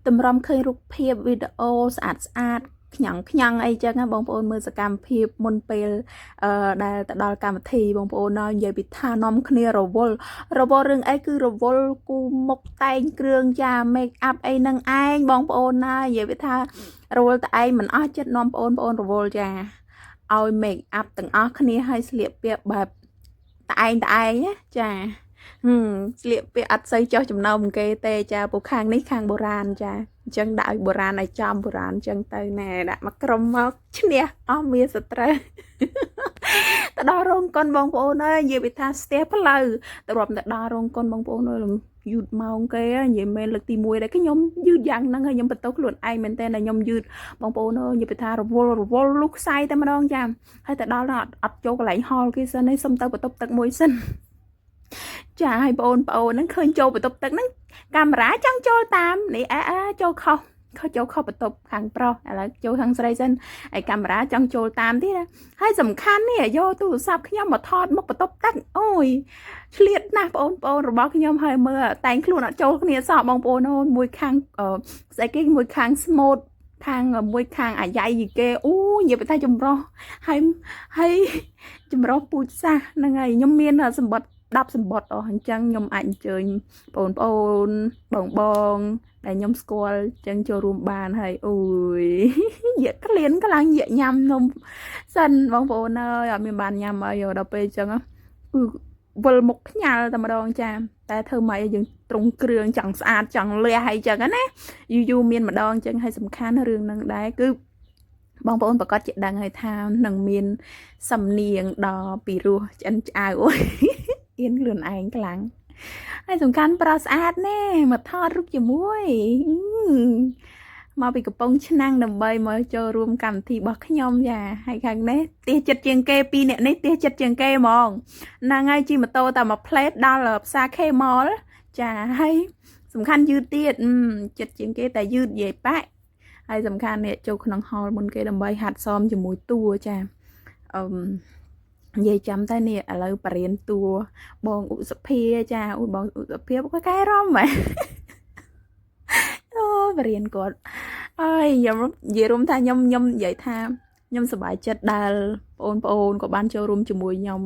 តម្រាំឃើញរូបភាពវីដេអូស្អាតស្អាតខ្ញ៉ាំងខ្ញ៉ាំងអីចឹងណាបងប្អូនមើលសកម្មភាពមុនពេលអឺដែលទៅដល់កម្មវិធីបងប្អូនណនិយាយពីថានាំគ្នារវល់រវល់រឿងអីគឺរវល់គូមុខតែងគ្រឿងចា make up អីនឹងឯងបងប្អូនណានិយាយពីថារវល់តែឯងមិនអស់ចិត្តនាំបងប្អូនរវល់ចាឲ្យ make up ទាំងអស់គ្នាឲ្យស្លៀកពាក់បែបតឯងតឯងណាចាហឹមស្លៀកពាក់អត់សូវចោះចំណោមគេទេចាពួកខាងនេះខាងបុរាណចាអញ្ចឹងដាក់ឲ្យបុរាណឲ្យចំបុរាណអញ្ចឹងទៅណែដាក់មកក្រុមមកឈ្នះអស់មានសត្រូវ ទៅដល់រោងកុនបងប្អូនអើយនិយាយពីថាស្ទះផ្លូវទៅរាប់ទៅដល់រោងកុនបងប្អូនអើយយឺតម៉ោងគេនិយាយមែនលើកទី1ដែរខ្ញុំយឺតយ៉ាងហ្នឹងហើយខ្ញុំបន្ទោសខ្លួនឯងមែនតើខ្ញុំយឺតបងប្អូនអើយនិយាយពីថារវល់រវល់លុះខ្សែតែម្ដងចាហើយទៅដល់អត់អត់ចូលកន្លែងហលគេសិនឯងសុំទៅបន្ទប់ទឹកមួយសិនចាឲ្យបងប្អូនហ្នឹងឃើញចូលបន្ទប់ទឹកហ្នឹងកាមេរ៉ាចង់ចូលតាមនេះអើអើចូលខុសខុសចូលខុសបន្ទប់ខាងប្រុសឥឡូវចូលខាងស្រីសិនហើយកាមេរ៉ាចង់ចូលតាមទៀតណាហើយសំខាន់នេះយកទូរស័ព្ទខ្ញុំមកថតមុខបន្ទប់ទឹកអូយឆ្លៀតណាស់បងប្អូនរបស់ខ្ញុំហើយមើលតែងខ្លួនអត់ចូលគ្នាសោះបងប្អូនអូនមួយខាងស្អីគេមួយខាងស្មូតខាងមួយខាងអាយ៉ៃយីគេអូនិយាយទៅថាចម្រោះហើយហើយចម្រោះពូជសាសហ្នឹងហើយខ្ញុំមានសម្បត្តិ10សម្បត្តិអស់អញ្ចឹងខ្ញុំអាចអញ្ជើញបងប្អូនបងបងដែលខ្ញុំស្គាល់ចឹងចូលរួមបានហើយអូយ យក្លៀនខ្លាំងយញ៉ាំនំសិនបងប្អូនអើយអត់មានបានញ៉ាំអីដល់ពេលអញ្ចឹងគឺវិលមុខខ្ញាល់តែម្ដងចាតែធ្វើម៉េចឲ្យយើងត្រង់គ្រឿងចង់ស្អាតចង់លះអីចឹងណាយូរយូរមានម្ដងចឹងហើយសំខាន់រឿងហ្នឹងដែរគឺបងប្អូនប្រកាសជាដឹងហើយថានឹងមានសំនៀងដល់ពីរោះឆ្អិនឆ្អៅអូយអៀនខ្លួនឯងខ្លាំងហើយសំខាន់ប្រុសស្អាតណែមកថតរូបជាមួយមកពីកំពង់ឆ្នាំងដើម្បីមកចូលរួមកម្មវិធីរបស់ខ្ញុំចាហើយខាងនេះទៀសចិត្តជាងគេពីរអ្នកនេះទៀសចិត្តជាងគេហ្មងហ្នឹងហើយជិះម៉ូតូតែមួយផ្លេតដល់ផ្សារ K Mall ចាហើយសំខាន់យឺតទៀតចិត្តជាងគេតែយឺតនិយាយប៉ាក់ហើយសំខាន់នេះចូលក្នុងហលមុនគេដើម្បីហាត់សមជាមួយតួចាអឺនិយាយចាំតែនេះឥឡូវបរៀនតួបងឧសភាចាអូបងឧសភាក៏កែរំហ៎អូបរៀនគាត់ហើយខ្ញុំនិយាយរួមថាខ្ញុំខ្ញុំនិយាយថាខ្ញុំសប្បាយចិត្តដែលបងប្អូនក៏បានចូលរួមជាមួយខ្ញុំ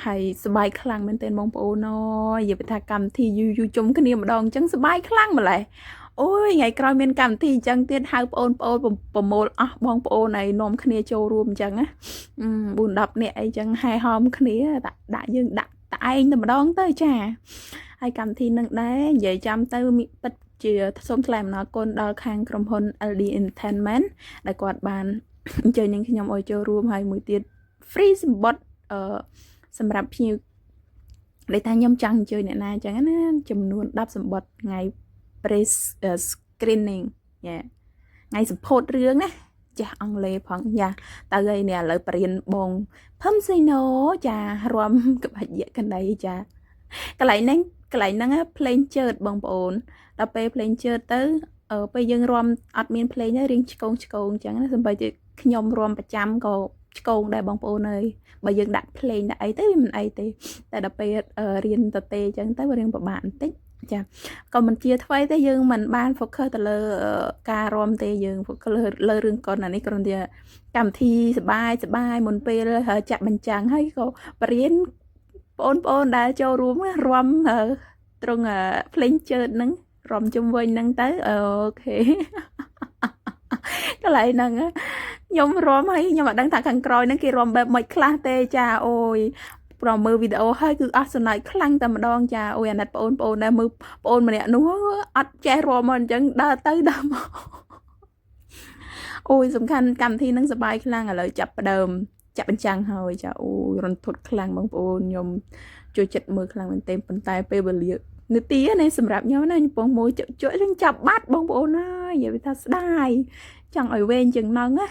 ហើយសប្បាយខ្លាំងមែនទែនបងប្អូនអើយនិយាយថាកម្មវិធីយូរយូរជុំគ្នាម្ដងអញ្ចឹងសប្បាយខ្លាំងម្ល៉េះអូយថ្ងៃក្រោយមានកម្មវិធីអញ្ចឹងទៀតហៅបងប្អូនប្រមូលអស់បងប្អូនឲ្យនាំគ្នាចូលរួមអញ្ចឹងណា4 10នាក់អីចឹងហែហោមគ្នាដាក់ដាក់យើងដាក់តែឯងតែម្ដងទៅចាហើយកម្មវិធីនឹងដែរនិយាយចាំទៅពិតជាសូមថ្លែងអំណរគុណដល់ខាងក្រុមហ៊ុន LD Entertainment ដែលគាត់បានអញ្ជើញនឹងខ្ញុំឲ្យចូលរួមហើយមួយទៀត free សម្បត្តិអឺសម្រាប់ភ្ញៀវដែលថាខ្ញុំចង់អញ្ជើញអ្នកណាអញ្ចឹងណាចំនួន10សម្បត្តិថ្ងៃ press screening យ៉ាថ្ងៃសម្ពោធរឿងណាចេះអង់គ្លេសផងយ៉ាទៅហើយនេះឥឡូវបរៀនបងភឹមសៃណូចារំក្បាច់យៈកណីចាកន្លែងហ្នឹងកន្លែងហ្នឹងភ្លេងជើតបងប្អូនដល់ពេលភ្លេងជើតទៅពេលយើងរំអត់មានភ្លេងទេរៀងឆ្កងឆ្កងអញ្ចឹងណាសំបីជាខ្ញុំរំប្រចាំក៏ឆ្កងដែរបងប្អូនអើយបើយើងដាក់ភ្លេងដាក់អីទៅវាមិនអីទេតែដល់ពេលរៀនតទេអញ្ចឹងទៅវារៀងពិបាកបន្តិចចាក៏មិនជាថ្មីទេយើងមិនបាន focus ទៅលើការរំទេយើង focus លើរឿងកុនអានេះគ្រាន់តែកម្មវិធីសបាយសបាយមុនពេលចាក់បញ្ចាំងហើយក៏បរៀនបងប្អូនដែលចូលរួមរំត្រង់ភ្លេងជើតហ្នឹងរំជុំវិញហ្នឹងទៅOK កន្លែងហ្នឹងខ្ញុំរំហើយខ្ញុំអត់ដឹងថាខាងក្រោយហ្នឹងគេរំបែបម៉េចខ្លះទេចាអូយប្រមើលវីដេអូហើយគឺអស់សំណើចខ្លាំងតែម្ដងចាអូយអាណិតបងប្អូនដែរមើលបងអូនម្នាក់នោះអត់ចេះរំមកអញ្ចឹងដើរទៅដើរមកអូយសំខាន់កម្មវិធីហ្នឹងសប្បាយខ្លាំងឥឡូវចាប់ផ្ដើមចាក់បញ្ចាំងហើយចាអូយរន្ធត់ខ្លាំងបងប្អូនខ្ញុំជួយចិត្តមើលខ្លាំងមែនទែនប៉ុន្តែពេលវេលានាទីនេះសម្រាប់ខ្ញុំណាខ្ញុំពងមួយជួយនឹងចាប់បាត់បងប្អូនហើយនិយាយថាស្ដាយចង់ឲ្យវែងជាងហ្នឹងណា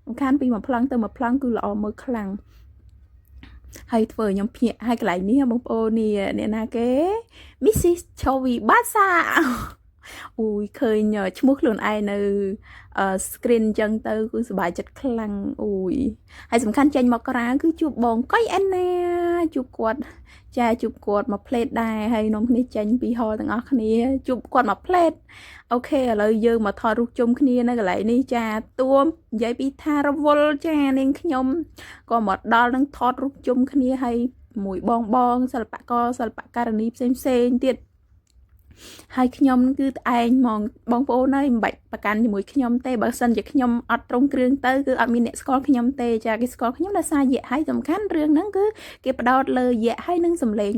សំខាន់ពីមួយប្លង់ទៅមួយប្លង់គឺល្អមើលខ្លាំងហើយធ្វើខ្ញុំភ្ញាក់ហើយកន្លែងនេះបងប្អូននេះអ្នកណាគេ Mrs. Chovy Basa អូយឃើញឈ្មោះខ្លួនឯងនៅ screen អញ្ចឹងទៅគឺសប្បាយចិត្តខ្លាំងអូយហើយសំខាន់ចេញមកក្រៅគឺជួបបងកុយអែនណាជួបគាត់ចាជួបគាត់មកផ្លេតដែរហើយនាំគ្នាចេញពីហលទាំងអស់គ្នាជួបគាត់មកផ្លេត OK ឥឡូវយើងមកថតរូបជុំគ្នានៅកន្លែងនេះចាទួមនិយាយពីថារវល់ចានាងខ្ញុំក៏មកដល់នឹងថតរូបជុំគ្នាហើយមួយបងបងសិល្បករសិល្បករនីផ្សេងផ្សេងទៀតហើយខ្ញុំគឺត្អែងហ្មងបងប្អូនអើយមិនបាច់ប្រកាន់ជាមួយខ្ញុំទេបើសិនជាខ្ញុំអត់ត្រង់គ្រឿងទៅគឺអត់មានអ្នកស្គាល់ខ្ញុំទេចាគេស្គាល់ខ្ញុំដោយសារយៈហើយសំខាន់រឿងហ្នឹងគឺគេផ្ដោតលើយៈហើយនឹងសំឡេង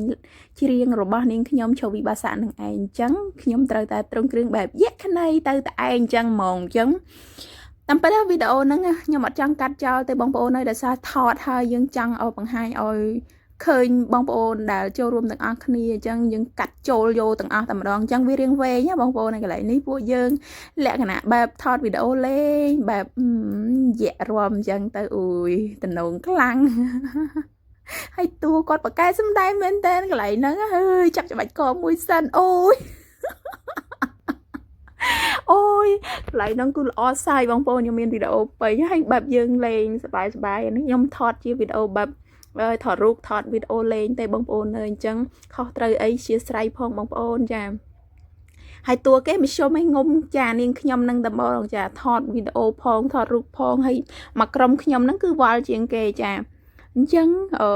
ច្រៀងរបស់នាងខ្ញុំឆូវីបាសានឹងឯងអញ្ចឹងខ្ញុំត្រូវតែត្រង់គ្រឿងបែបយៈក្នៃទៅតែឯងអញ្ចឹងហ្មងអញ្ចឹងតាមពិតវីដេអូហ្នឹងខ្ញុំអត់ចង់កាត់ចោលទេបងប្អូនអើយដោយសារថតហើយយើងចង់ឲ្យបង្ហាញឲ្យឃើញបងប្អូនដែលចូលរួមទាំងអស់គ្នាអញ្ចឹងយើងកាត់ចូលយកទាំងអស់តែម្ដងអញ្ចឹងវារៀងវែងណាបងប្អូននៅកន្លែងនេះពួកយើងលក្ខណៈបែបថតវីដេអូលេងបែបយៈរំអញ្ចឹងទៅអ៊ុយតំណងខ្លាំងហើយតួគាត់ប្រកែសំដែងមែនតើកន្លែងហ្នឹងហើយចាប់ច្បាច់កមួយសិនអូយអូយកន្លែងហ្នឹងគឺល្អសាយបងប្អូនខ្ញុំមានវីដេអូពេញហើយបែបយើងលេងសប្បាយសប្បាយនេះខ្ញុំថតជាវីដេអូបែបថតរូបថតវីដេអូលេងទេបងប្អូនអើយអញ្ចឹងខុសត្រូវអីជាស្រ័យផងបងប្អូនចាហើយតួគេមធ្យមឲ្យងុំចានាងខ្ញុំនឹងតែម្ដងចាថតវីដេអូផងថតរូបផងហើយមកក្រុមខ្ញុំហ្នឹងគឺវល់ជាងគេចាអញ្ចឹងអឺ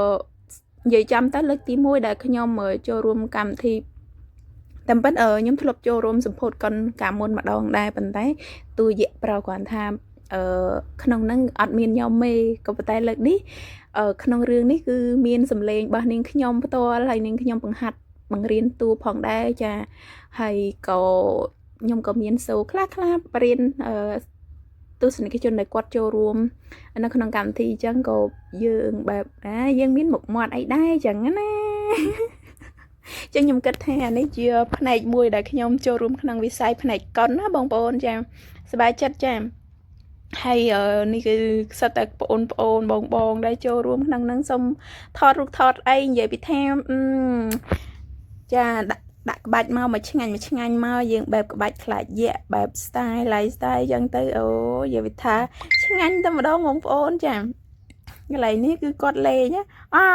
និយាយចាំទៅលើកទី1ដែលខ្ញុំចូលរួមកម្មវិធីតាមពិតខ្ញុំធ្លាប់ចូលរួមសម្ពោធកុនកាលមុនម្ដងដែរប៉ុន្តែតួយៈប្រគ្រាន់ថាអឺក្នុងហ្នឹងអត់មានញោមមេក៏ប៉ុន្តែលើកនេះក្នុងរឿងនេះគឺមានសម្លេងរបស់នាងខ្ញុំផ្ទាល់ហើយនាងខ្ញុំបង្ហាត់បង្រៀនតួផងដែរចាហើយក៏ខ្ញុំក៏មានសូខ្លះខ្លះបរៀនអឺទស្សនិកជនដែលគាត់ចូលរួមនៅក្នុងកម្មវិធីអញ្ចឹងក៏យើងបែបអាយើងមានមុខមាត់អីដែរអញ្ចឹងណាចឹងខ្ញុំគិតថានេះជាផ្នែកមួយដែលខ្ញុំចូលរួមក្នុងវិស័យផ្នែកកុនណាបងប្អូនចាសប្បាយចិត្តចាហើយនេះគឺសិតតែបងប្អូនបងបងដែលចូលរួមក្នុងហ្នឹងសូមថតរូបថតអីនិយាយពីថាចាដាក់ដាក់ក្បាច់មកមួយឆ្ងាញ់មួយឆ្ងាញ់មកយើងបែបក្បាច់ខ្លាចយៈបែប style lifestyle អញ្ចឹងទៅអូនិយាយពីថាឆ្ងាញ់តែម្ដងបងប្អូនចាកន្លែងនេះគឺគាត់លេងអា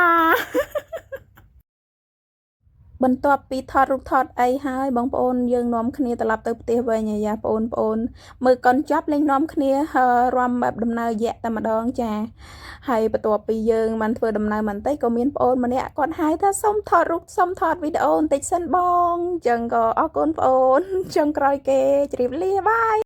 បន្ទាប់ពីថតរូបថតអីហើយបងប្អូនយើងនាំគ្នាត្រឡប់ទៅផ្ទះវិញអាយ៉ាបងប្អូនមើលកុនចប់លេងនាំគ្នារំបែបដំណើរយៈតែម្ដងចាហើយបន្ទាប់ពីយើងបានធ្វើដំណើរបន្តិចក៏មានប្អូនម្នាក់គាត់ហៅថាសុំថតរូបសុំថតវីដេអូបន្តិចសិនបងអញ្ចឹងក៏អរគុណប្អូនចុងក្រោយគេជម្រាបលា bye.